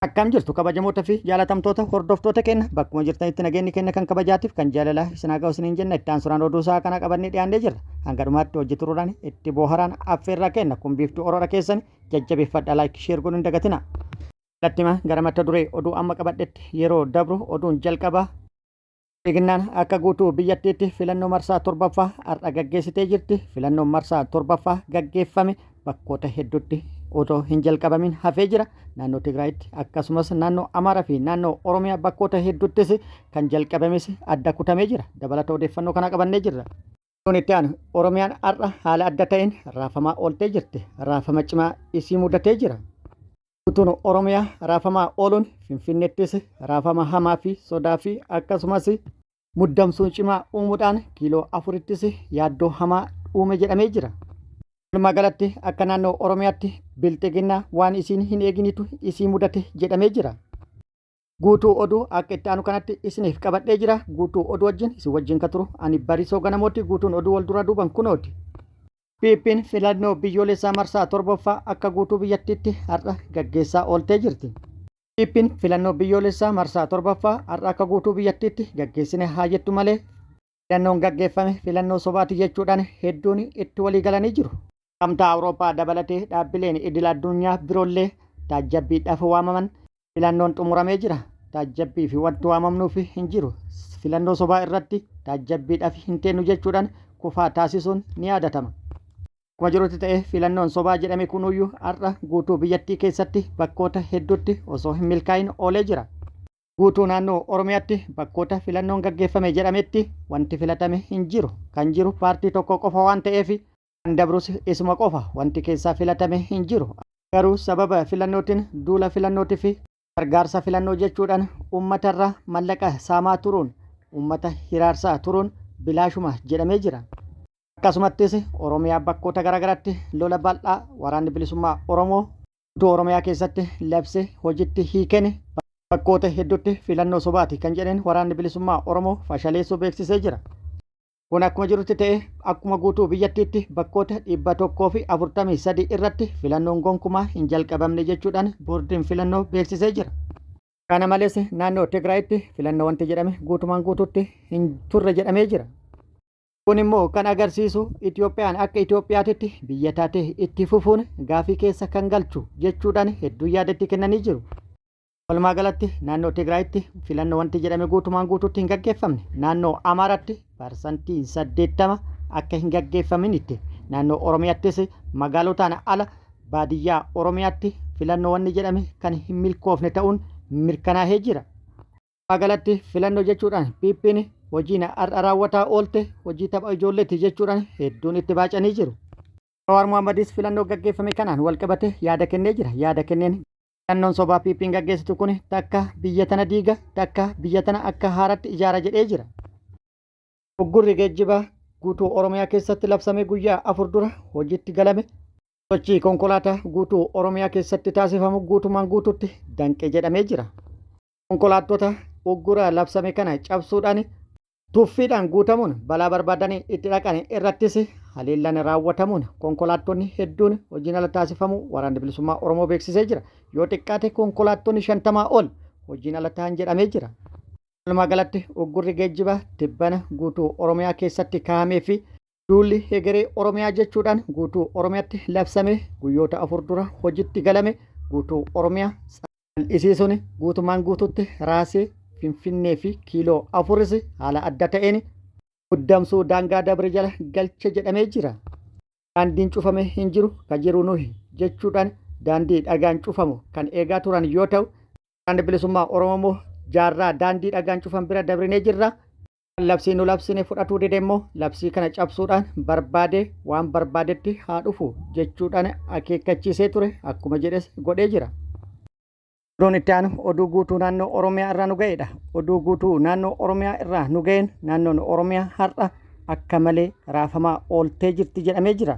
Akkam jirtu kabajamoota fi jaalatamtoota hordoftoota keenya bakkuma jirtanitti nageenyi keenya kan kabajaatiif kan jaalalaa isin haa ga'u isiniin jenna itti aansuudhaan oduu isaa kana qabannee dhiyaannee jirra. Hanga dhumaatti hojii turuudhaan itti booharaan affeerraa kenna kun biiftuu oroodha keessan jajjabeeffadha like share godhuun dagatina. Lattima gara mata duree oduu amma qabadhetti yeroo dabru oduun jalqaba Bilxiginnaan akka guutuu biyyattiitti filannoo marsaa torbaffaa har'a gaggeessitee jirti. Filannoon marsaa torbaffaa gaggeeffame bakkoota hedduutti otoo hin jalqabamin hafee jira. Naannoo Tigraayitti akkasumas naannoo Amaaraa fi naannoo Oromiyaa bakkoota hedduuttis kan jalqabames adda kutamee jira. Dabalata odeeffannoo kana qabannee jirra. Oduun itti aanu Oromiyaan har'a haala adda ta'een raafamaa ooltee jirti. Raafama cimaa isii mudatee jira. Guutuun Oromiyaa raafamaa ooluun Finfinneettis raafama hamaa fi sodaa fi akkasumas muddamsuu cimaa uumuudhaan kiiloo afurittis yaaddoo hamaa uume jedhamee jira. Walumaa galatti akka naannoo Oromiyaatti bilxiginnaa waan isiin hin eeginitu isii mudate jedhamee jira. Guutuu oduu akka itti aanu kanatti isiniif qabadhee jira. Guutuu oduu wajjin isin wajjin ka turu ani Barisoo Ganamooti. Guutuun oduu wal duraa duuban kunooti. PPn filannoo biyyoolessaa marsaa torbaffaa akka guutuu biyyattiitti har'a gaggeessaa ooltee jirti. PPn filannoo biyyoolessaa marsaa torbaffaa har'a akka guutuu biyyattiitti gaggeessine haa jettu malee filannoon gaggeeffame filannoo sobaati jechuudhaan hedduun itti walii galanii jiru. Gamtaa Awurooppaa dabalatee dhaabbileen idil addunyaa biroollee taajjabbiidhaaf waamaman Filannoon xumuramee jira. Taajjabbii fi wanti waamamnuuf hin jiru. Filannoo sobaa irratti taajjabbiidhaaf hin teennu jechuudhaan kufaa taasisuun ni yaadatama. Akkuma jirutti ta'ee filannoon sobaa jedhame kunuyyuu har'a guutuu biyyattii keessatti bakkoota hedduutti osoo hin milkaa'in oolee jira. Guutuu naannoo Oromiyaatti bakkoota filannoon gaggeeffame jedhametti wanti filatame hin jiru. Kan jiru paartii tokko qofa waan ta'eef kan dabrus isuma qofa. Wanti keessaa filatame hin jiru. Garuu sababa filannootiin duula filannootii fi gargaarsa filannoo jechuudhaan uummatarraa mallaqa saamaa turuun uummata hiraarsaa turuun bilaashuma jedhamee jira. Akkasumattis Oromiyaa bakkoota garaagaraatti lola bal'aa waraanni bilisummaa Oromoo guutuu Oromiyaa keessatti labsee hojitti hiikeen bakkoota hedduutti filannoo sobaati kan jedheen waraanni bilisummaa Oromoo fashaleessuu beeksisee jira. Kun akkuma jirutti ta'ee akkuma guutuu biyyattiitti bakkoota 143 irratti filannoon gonkumaa hin jalqabamne jechuudhaan boordiin filannoo beeksisee jira. Kana malees naannoo Tigraayitti filannoo wanti jedhame guutumaan guutuutti hin turre jedhamee jira. Kun immoo kan agarsiisu Itoophiyaan akka Itoophiyaatitti biyya taatee itti fufuun gaafii keessa kan galchu jechuudhaan hedduu yaada itti kennanii jiru. Walumaa galatti naannoo Tigraayitti filannoo wanti jedhame guutumaan guutuutti hin gaggeeffamne. Naannoo Amaaraatti parsantiin 80 akka hin gaggeeffaminitti. Naannoo Oromiyaattis magaalotaan ala baadiyyaa Oromiyaatti filannoo wanni jedhame kan hin milkoofne ta'uun mirkanaahee jira. Walumaa galatti filannoo jechuudhaan PPn hojiin har'a raawwataa oolte hojii tapha ijoolleeti jechuudhaan hedduun itti baacanii jiru. Jawaar Mohammadis filannoo gaggeeffame kanaan walqabate yaada kennee jira. Yaada kenneen Filannoon sobaa PPn gaggeessitu kun takka biyya tana diiga, takka biyya tana akka haaratti ijaara jedhee jira. Uggurri geejjibaa guutuu Oromiyaa keessatti labsame guyyaa 4 dura hojiitti galame. Sochii konkolaataa guutuu Oromiyaa keessatti taasifamu guutumaan guutuutti danqe jedhamee jira. Konkolaattota uggura labsame kana cabsuudhaan Tuffiidhaan guutamuun balaa barbaadanii itti dhaqan irrattis haleellaan raawwatamuun konkolaattonni hedduun hojiin ala taasifamuu Waraanni Bilisummaa Oromoo beeksisee jira. Yoo xiqqaate konkolaattonni 50 ol hojiin ala ta'an jedhamee jira. Walumaa galatti uggurri geejjibaa tibbana guutuu Oromiyaa keessatti kaa'amee fi duulli hegeree Oromiyaa jechuudhaan guutuu Oromiyaatti labsame guyyoota 4 dura hojitti galame guutuu Oromiyaa Cal'isii suni guutumaan guututti raasee Finfinnee fi kiiloo afuris haala adda ta'een muddamsuu daangaa dabre jala galche jedhamee jira. Daandiin cufame hin jiru ka jiru nuhi jechuudhaan daandii dhagaan cufamu kan eegaa turan yoo ta'u, Waraanni Bilisummaa Oromoo immoo jaarraa daandii dhagaan cufan bira dabrinee jirra. Kan labsii nu labsine fudhatuu dide immoo labsii kana cabsuudhaan barbaadee waan barbaadetti haa dhufu jechuudhaan akeekkachiisee ture akkuma jedhes godhee jira. Oduun itti aanu oduu guutuu naannoo Oromiyaa irraa nu ga'edha. Oduu guutuu naannoo Oromiyaa irraa nu ga'een naannoon Oromiyaa har'a akka malee raafamaa ooltee jirti jedhamee jira.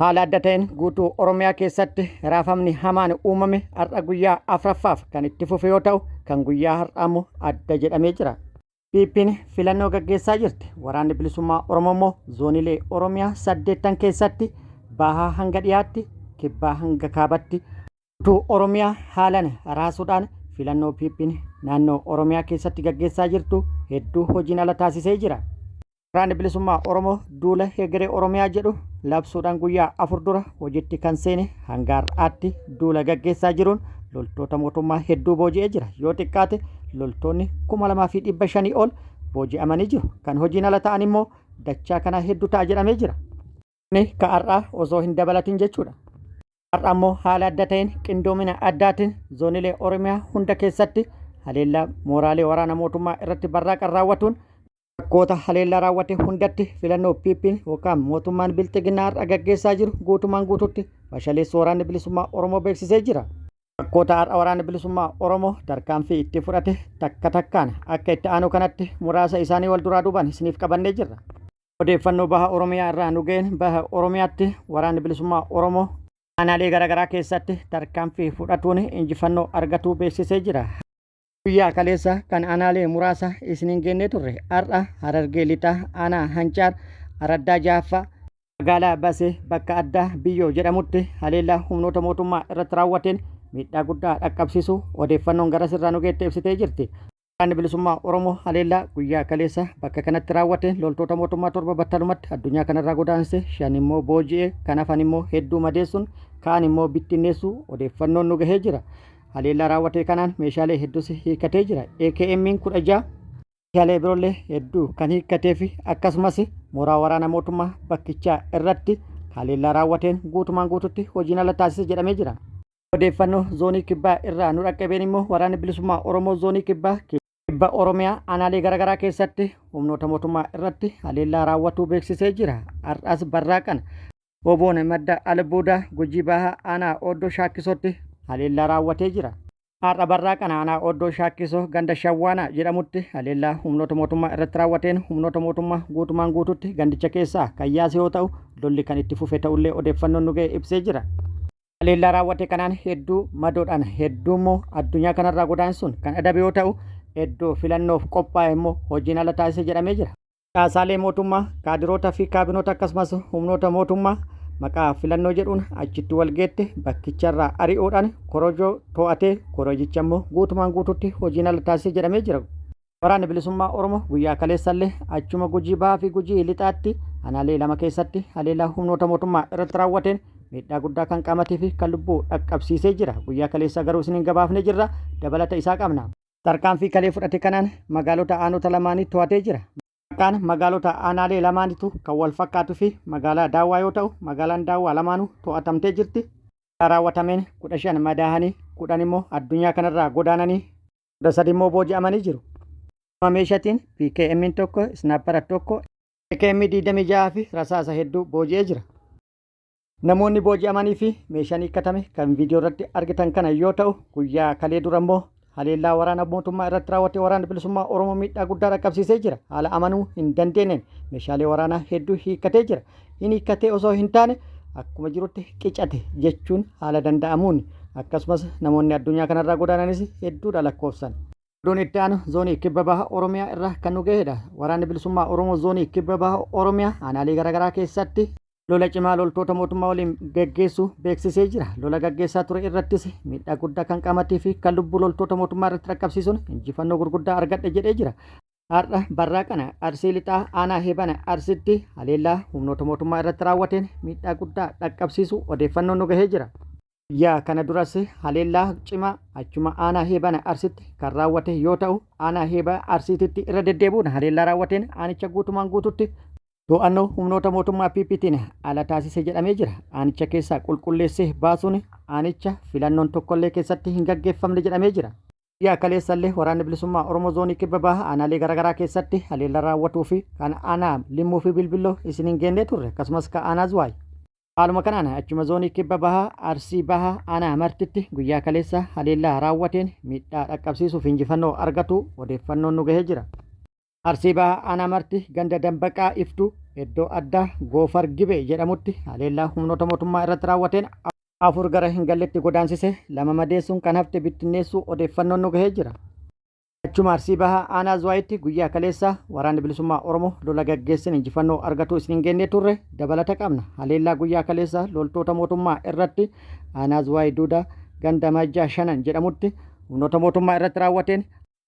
Haala adda ta'een guutuu Oromiyaa keessatti raafamni hamaan uumame har'a guyyaa afraffaaf kan itti fufe yoo ta'u kan guyyaa har'aa immoo adda jedhamee jira. PPn filannoo gaggeessaa jirti. Waraanni Bilisummaa Oromoo immoo zoonilee Oromiyaa saddeettan keessatti bahaa hanga dhiyaatti, kibbaa hanga kaabatti, Guutuu Oromiyaa haalan raasuudhaan filannoo PPn naannoo Oromiyaa keessatti gaggeessaa jirtu hedduu hojiin ala taasisee jira. Waraanni Bilisummaa Oromoo duula Hegeree Oromiyaa jedhu labsuudhaan guyyaa 4 dura hojiitti kan seene hanga har'aatti duula gaggeessaa jiruun loltoota mootummaa hedduu booji'ee jira. Yoo xiqqaate loltoonni 2500 ol booji'amanii jiru. Kan hojiin ala ta'an immoo dachaa kanaa hedduu ta'a jedhamee jira. Kuni ka har'aa osoo hin dabalatin jechuudha. Har'a ammoo haala adda ta'een qindoomina addaatiin zoonilee Oromiyaa hunda keessatti haleellaa mooraalee waraana mootummaa irratti barraaqan raawwatuun bakkoota haleellaa raawwate hundatti filannoo PPn yookaan mootummaan Bilxiginnaa har'a gaggeessaa jiru guutumaan guututti fashaleessuu Waraanni Bilisummaa Oromoo beeksisee jira. Bakkoota har'a Waraanni Bilisummaa Oromoo tarkaanfii itti fudhate takka takkaan akka itti aanu kanatti muraasa isaanii wal duraa duubaan isiniif qabannee jirra. Odeeffannoo Baha Oromiyaa irraa nu ga'een Baha Oromiyaatti Waraanni Bilisummaa Oromoo aanaalee garaagaraa keessatti tarkaanfii fudhatuun injifannoo argatuu beeksisee jira. Guyyaa kaleessa kan aanaalee muraasa isiniin geennee turre har'a Harargee Lixaa aanaa Hancaar araddaa 6ffaa magaalaa Basee bakka addaa Biyyoo jedhamutti haleellaa humnoota mootummaa irratti raawwateen miidhaa guddaa dhaqqabsiisuu odeeffannoon garasirraa nu geette ibsitee jirti. Waraanni Bilisummaa Oromoo haleellaa guyyaa kaleessa bakka kanatti raawwateen loltoota mootummaa 7 battalumatti addunyaa kanarraa godaanse, 5 immoo booji'e, kan hafan immoo hedduu madeessuun kaan immoo bittinneessuu odeeffannoon nu gahee jira. Haleellaa raawwate kanaan meeshaalee hedduus hiikkatee jira. AKM'n 16, meeshaalee biroollee hedduu kan hiikkatee fi akkasumas mooraa waraana mootummaa bakkichaa irratti haleellaa raawwateen guutumaan guututti hojiin ala taasise jedhamee jira. Odeeffannoo Zoonii Kibbaa irraa nu dhaqqabeen immoo Waraanni Bilisummaa Oromoo Zoonii Kibbaa Kibba Oromiyaa aanaalee garaagaraa keessatti humnoota mootummaa irratti haleellaa raawwatuu beeksisee jira. Har'as barraaqan Oboon madda albuudaa Gujii Bahaa aanaa Ooddoo Shaakkisootti haleellaa raawwatee jira. Har'a barraaqan aanaa Ooddoo Shaakkisoo ganda Shawwaanaa jedhamutti haleellaa humnoota mootummaa irratti raawwateen humnoota mootummaa guutumaan guututti gandicha keessaa kan yaase yoo ta'u lolli kan itti fufe ta'ullee odeeffannoon nu ga'e ibsee jira. Haleellaa raawwate kanaan hedduu madoodhaan hedduu immoo addunyaa kanarraa godaansuun kan adabe yoo ta'u, iddoo filannoof qophaa'e immoo hojiin ala taasise jedhamee jira. Caasaalee mootummaa, kaadiroota fi kaabinoota akkasumas humnoota mootummaa maqaa filannoo jedhuun achitti wal geette bakkicharraa ari'uudhaan korojoo to'atee korojicha immoo guutumaan guutuutti hojiin ala taasise jedhamee jira. Waraanni Bilisummaa Oromoo guyyaa kaleessallee achuma Gujii Bahaa fi Gujii Lixaatti aanaalee lama keessatti haleellaa humnoota mootummaa irratti raawwateen miidhaa guddaa kan qaamatii fi kan lubbuu dhaqqabsiisee jira. Guyyaa kaleessaa garuu isiniin gabaafne jirra. Dabalata isaa qabna. Tarkaanfii kalee fudhate kanaan magaalota aanota lamaanii to'atee jira. Maqaan magaalota aanaalee lamaanitu kan wal fakkaatuu fi magaalaa Daawwaa yoo ta'u, magaalaan Daawwaa lamaanuu to'atamtee jirti. Raawwatameen 15 madaahanii 10 immoo addunyaa kanarraa godaananii 13 immoo booji'amanii jiru. Gama meeshatiin PKM'n tokko, isnaappara tokko, AKM 26 fi rasaasa hedduu booji'ee jira. Namoonni booji'amanii fi meeshaan hiikkatame kan viidiyoo irratti argitan kana yoo ta'u, guyyaa kalee dura immoo haleellaa waraana mootummaa irratti raawwate waraana bilisummaa Oromoo miidhaa guddaa dhaqqabsiisee jira. Haala amanuu hin dandeenyeen meeshaalee waraanaa hedduu hiikkatee jira. Hin hiikkatee osoo hin taane akkuma jirutti qicate jechuun haala danda'amuun akkasumas namoonni addunyaa kanarraa godaananis hedduudha lakkoofsan. Oduun itti aanu zoonii kibba baha Oromiyaa irraa kan nu gahedha. Waraanni bilisummaa Oromoo zoonii kibba baha Oromiyaa aanaalee garaagaraa keessatti lola cimaa loltoota mootummaa waliin gaggeessuu beeksisee jira. Lola gaggeessaa ture irrattis miidhaa guddaa kan qaamatii fi kan lubbuu loltoota mootummaa irratti dhaqqabsiisuun injifannoo gurguddaa argadhe jedhee jira. Har'a barraaqana Arsii Lixaa aanaa Heebana Arsitti haleellaa humnoota mootummaa irratti raawwateen miidhaa guddaa dhaqqabsiisu odeeffannoon nu gahee jira. Guyyaa kana duras haleellaa cimaa achuma aanaa Heebana Arsitti kan raawwate yoo ta'u, aanaa Heeba Arsiititti irra deddeebi'uun haleellaa raawwateen aanicha guutumaan guututti to'annoo humnoota mootummaa PPtiin ala taasise jedhamee jira. Aanicha keessaa qulqulleessee baasuun aanicha filannoon tokkollee keessatti hin gaggeeffamne jedhamee jira. Guyyaa kaleessallee Waraanni Bilisummaa Oromoo Zoonii Kibba Bahaa aanaalee garaagaraa keessatti haleellaa raawwatuu fi kan aanaa Limmuu fi Bilbilloo isiniin geennee turre akkasumas ka aanaa Zuwaay. Haaluma kanaan achuma Zoonii Kibba Bahaa Arsii Bahaa aanaa Martitti guyyaa kaleessa haleellaa raawwateen miidhaa dhaqqabsiisuuf injifannoo argatuu odeeffannoon nu gahee jira. Arsii Bahaa Aanaa Marti ganda Dambaqaa Iftuu iddoo addaa Goofar Gibee jedhamutti haleellaa humnoota mootummaa irratti raawwateen 4 gara hin galletti godaansise, 2 madeessuun kan hafte bittinneessuu odeeffannoon nu gahee jira. Achuma Arsii Bahaa Aanaa Zuwaayitti guyyaa kaleessaa Waraanni Bilisummaa Oromoo lola gaggeesseen injifannoo argatuu isiniin geennee turre dabalata qabna. Haleellaa guyyaa kaleessaa loltoota mootummaa irratti Aanaa Zuwaay Duudaa ganda Majjaa Shanan jedhamutti humnoota mootummaa irratti raawwateen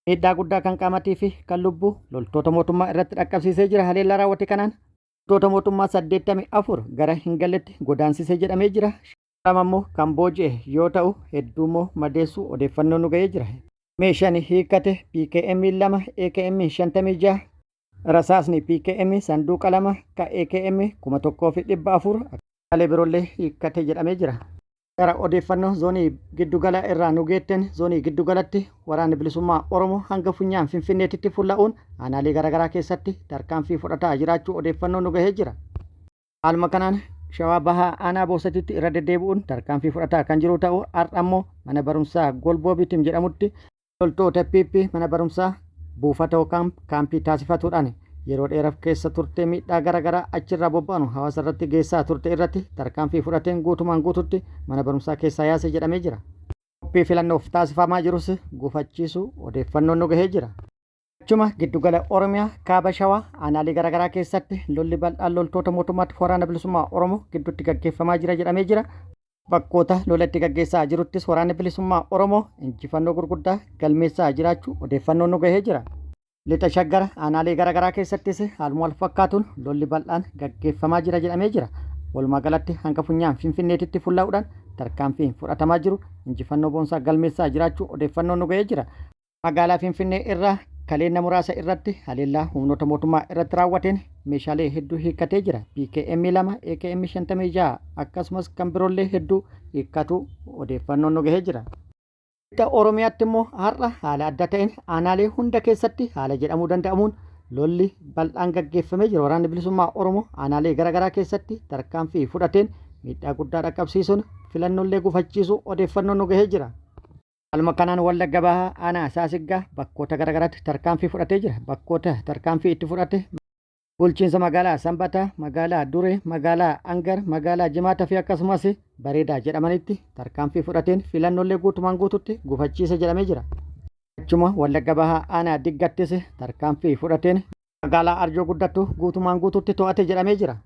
miidhaa guddaa kan qaamatii fi kan lubbuu loltoota mootummaa irratti dhaqqabsiisee jira. Haleellaa raawwate kanaan loltoota mootummaa 84 gara hin galletti godaansisee jedhamee jira. 2 immoo kan booji'e yoo ta'u hedduu immoo madeessuu odeeffannoon nu ga'ee jira. Meeshaan hiikkate PKM 2, AKM 56, rasaasni PKM sanduuqa 2, ka AKM 1400 akkaalee biroollee hiikkate jedhamee jira. Gara odeeffannoo zoonii giddugala irraa nu geetten zoonii giddugalatti waraanni bilisummaa Oromoo hanga funyaan Finfinneetitti fulla'uun aanaalee garaagaraa keessatti tarkaanfii fudhataa jiraachuu odeeffannoo nu gahee jira. Haaluma kanaan Shawaa Bahaa aanaa Boosatitti irra deddeebi'uun tarkaanfii fudhataa kan jiru ta'uu har'a immoo mana barumsaa Golboo Bitim jedhamutti loltoota PP mana barumsaa buufata yookaan kaampii taasifatuudhaan yeroo dheeraaf keessa turtee miidhaa gara garaa achirraa bobba'anu hawaasa irratti geessaa turte irratti tarkaanfii fudhateen guutumaan guututti mana barumsaa keessaa yaase jedhamee jira. Qophii filannoof taasifamaa jirus gufachiisuu odeeffannoon nu gahee jira. Achuma giddugala Oromiyaa kaaba Shawaa aanaalee garaagaraa keessatti lolli bal'aan loltoota mootummaatti waraana bilisummaa Oromoo gidduutti gaggeeffamaa jira jedhamee jira. Bakkoota lola itti gaggeessaa jiruttis waraanni bilisummaa Oromoo injifannoo gurguddaa galmeessaa jiraachuu odeeffannoon nu gahee jira. Lixa Shaggar aanaalee garaagaraa keessattis haaluma wal fakkaatuun lolli bal'aan gaggeeffamaa jira jedhamee jira. Walumaa galatti hanga funyaan Finfinneetitti fullaa'uudhaan tarkaanfiin fudhatamaa jiru injifannoo boonsaa galmeessaa jiraachuu odeeffannoon nu gahee jira. Magaalaa Finfinnee irraa kaleenna muraasa irratti haleellaa humnoota mootummaa irratti raawwateen meeshaalee hedduu hiikkatee jira. PKM 2, AKM 56 akkasumas kan biroollee hedduu hiikkatu odeeffannoon nu gahee jira. Lixa Oromiyaatti immoo har'a haala adda ta'een aanaalee hunda keessatti haala jedhamuu danda'amuun lolli bal'aan gaggeeffamee jira. Waraanni Bilisummaa Oromoo aanaalee garaagaraa keessatti tarkaanfii fudhateen miidhaa guddaa dhaqqabsiisuun filannollee gufachiisuu odeeffannoon nu gahee jira. Haaluma kanaan Wallagga Bahaa aanaa Saasiggaa bakkoota garaagaraatti tarkaanfii fudhatee jira. Bakkoota tarkaanfii itti fudhate bulchiinsa magaalaa Sanbataa, magaalaa Duree, magaalaa Angar, magaalaa Jimaataa fi akkasumas Bareedaa jedhamanitti tarkaanfii fudhateen filannollee guutumaan guututti gufachiise jedhamee jira. Achuma Wallagga Bahaa aanaa Diggattis tarkaanfii fudhateen magaalaa Arjoo Guddattuu guutumaan guututti to'ate jedhamee jira.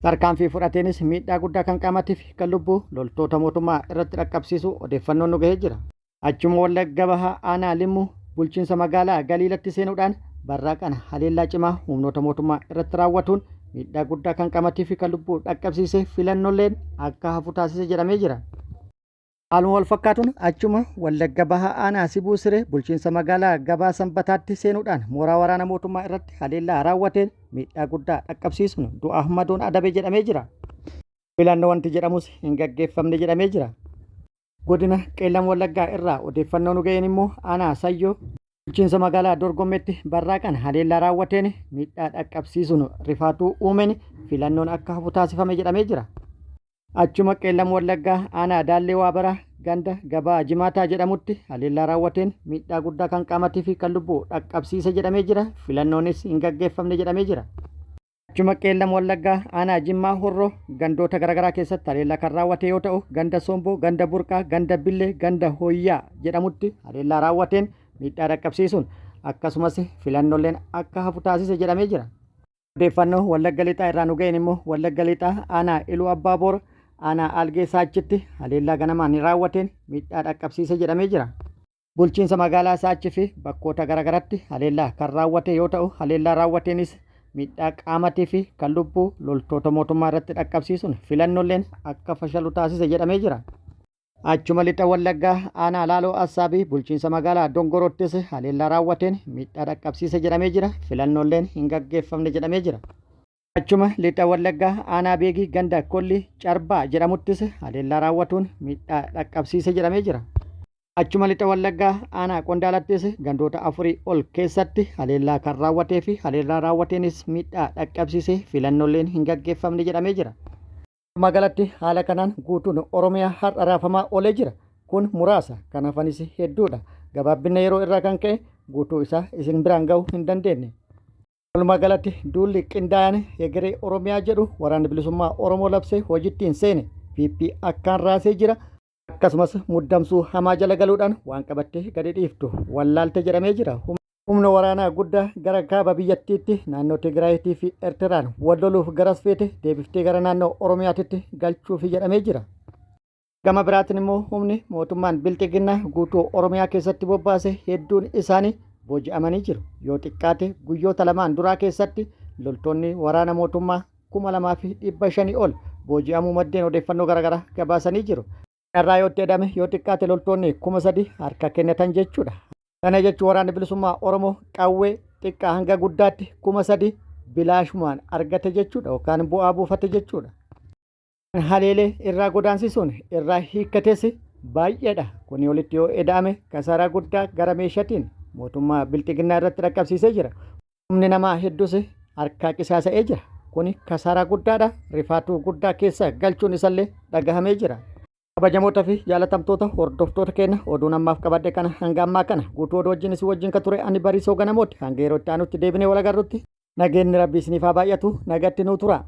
Tarkaanfii fudhateenis miidhaa guddaa kan qaamaatii fi kan lubbuu loltoota mootummaa irratti dhaqqabsiisuu odeeffannoon nu gahee jira. Achuma Wallagga Bahaa aanaa Limmuu bulchiinsa magaalaa Galiilatti seenuudhaan barraaqan haleellaa cimaa humnoota mootummaa irratti raawwatuun miidhaa guddaa kan qaamaatii fi kan lubbuu dhaqqabsiise filannolleen akka hafu taasise jedhamee jira. Haaluma wal fakkaatuun achuma Wallagga Bahaa aanaa Sibuu Siree bulchiinsa magaalaa Gabaa Sanbataatti seenuudhaan mooraa waraana mootummaa irratti haleellaa raawwateen miidhaa guddaa dhaqqabsiisuun du'aaf madoon adabe jedhamee jira. Filannoo wanti jedhamus hin gaggeeffamne jedhamee jira. Godina Qeellam Wallaggaa irraa odeeffannoo nu ga'een immoo aanaa Sayyoo bulchiinsa magaalaa Dorgommeetti barraaqan haleellaa raawwateen miidhaa dhaqqabsiisuun rifaatuu uumeen filannoon akka hafu taasifame jedhamee jira. Achuma Qeellam Wallaggaa aanaa Daallee Waabaraa ganda gabaa Jimaataa jedhamutti haleellaa raawwateen miidhaa guddaa kan qaamatii fi kan lubbuu dhaqqabsiise jedhamee jira. Filannoonis hin gaggeeffamne jedhamee jira. Achuma Qeellam Wallaggaa aanaa Jimmaa Horroo gandoota garaagaraa keessatti haleellaa kan raawwate yoo ta'u ganda Somboo, ganda Burqaa, ganda Billee, ganda Hooyyaa jedhamutti haleellaa raawwateen miidhaa dhaqqabsiisuun akkasumas filannooleen akka hafu taasise jedhamee jira. Odeeffannoo Wallagga Lixaa irraa nu ga'een immoo Wallagga Lixaa aanaa Iluu Abbaa Boor aanaa Algee Saachitti haleellaa ganamaan raawwateen miidhaa dhaqqabsiise jedhamee jira. Bulchiinsa magaalaa Saachi fi bakkoota garaagaratti haleellaa kan raawwate yoo ta'u haleellaa raawwateenis miidhaa qaamatii fi kan lubbuu loltoota mootummaa irratti dhaqqabsiisuun filannolleen akka fashalu taasise jedhamee jira. Achuma Lixa Wallaggaa aanaa Laaloo Assaabii bulchiinsa magaalaa Dongorottis haleellaa raawwateen miidhaa dhaqqabsiise jedhamee jira. Filannoolleen hin gaggeeffamne jedhamee jira. Achuma Lixa Wallaggaa aanaa Beegii ganda Kolli Carbaa jedhamuttis haleellaa raawwatuun miidhaa dhaqqabsiise jedhamee jira. Achuma Lixa Wallaggaa aanaa Qondaalattis gandoota afurii ol keessatti haleellaa kan raawwatee fi haleellaa raawwateenis miidhaa dhaqqabsiise filannolleen hin gaggeeffamne jedhamee jira. Walumaa galatti haala kanaan guutuun Oromiyaa har'a raafamaa oolee jira. Kun muraasa, kan hafanis hedduudha. Gabaabbina yeroo irraa kan ka'e guutuu isaa isin biraan gahuu hin dandeenye. Walumaa galatti duulli qindaa'aan hegeree Oromiyaa jedhu waraanni bilisummaa Oromoo labsee hojiitti hin seene. PP akkaan raasee jira. Akkasumas muddamsuu hamaa jala galuudhaan waan qabattee gadi dhiiftu wallaalte jedhamee jira. Humna waraanaa guddaa gara kaaba biyyattiitti naannoo Tigraayitii fi Ertiraan wal loluuf garas feete deebiftee gara naannoo Oromiyaatitti galchuufi jedhamee jira. Gama biraatiin immoo humni mootummaan Bilxiginnaa guutuu Oromiyaa keessatti bobbaase hedduun isaanii booji'amanii jiru. Yoo xiqqaate guyyoota lamaan duraa keessatti loltoonni waraana mootummaa 2500 ol booji'amuu maddeen odeeffannoo garaagaraa gabaasanii jiru. Kanarraa yoo itti jedhame yoo xiqqaate loltoonni 3000 harka kennatan jechuudha. Kana jechuun waraanni bilisummaa Oromoo qawwee xiqqaa hanga guddaatti 3000 bilaashumaan argate jechuudha yookaan bu'aa buufate jechuudha. Haleelee irraa godaansisuun irraa hiikkates baay'eedha. Kuni olitti yoo eda'ame kasaaraa guddaa gara meeshatiin mootummaa bilxiginnaa irratti dhaqqabsiisee jira. Humni namaa hedduus harkaa qisaasa'ee jira. Kuni kasaaraa guddaadha. Rifaatuu guddaa keessa galchuun isallee dhagahamee jira. Kabajamoota fi jaalatamtoota hordoftoota keenya oduun ammaaf qabadhe kana hanga ammaa kana guutuu oduu wajjin isin wajjin ka ture ani Bariisoo Ganamooti. Hanga yeroo itti aanutti deebinee wal agarrutti nageenyi Rabbii isiniif haa baay'atu nagatti nuu tura.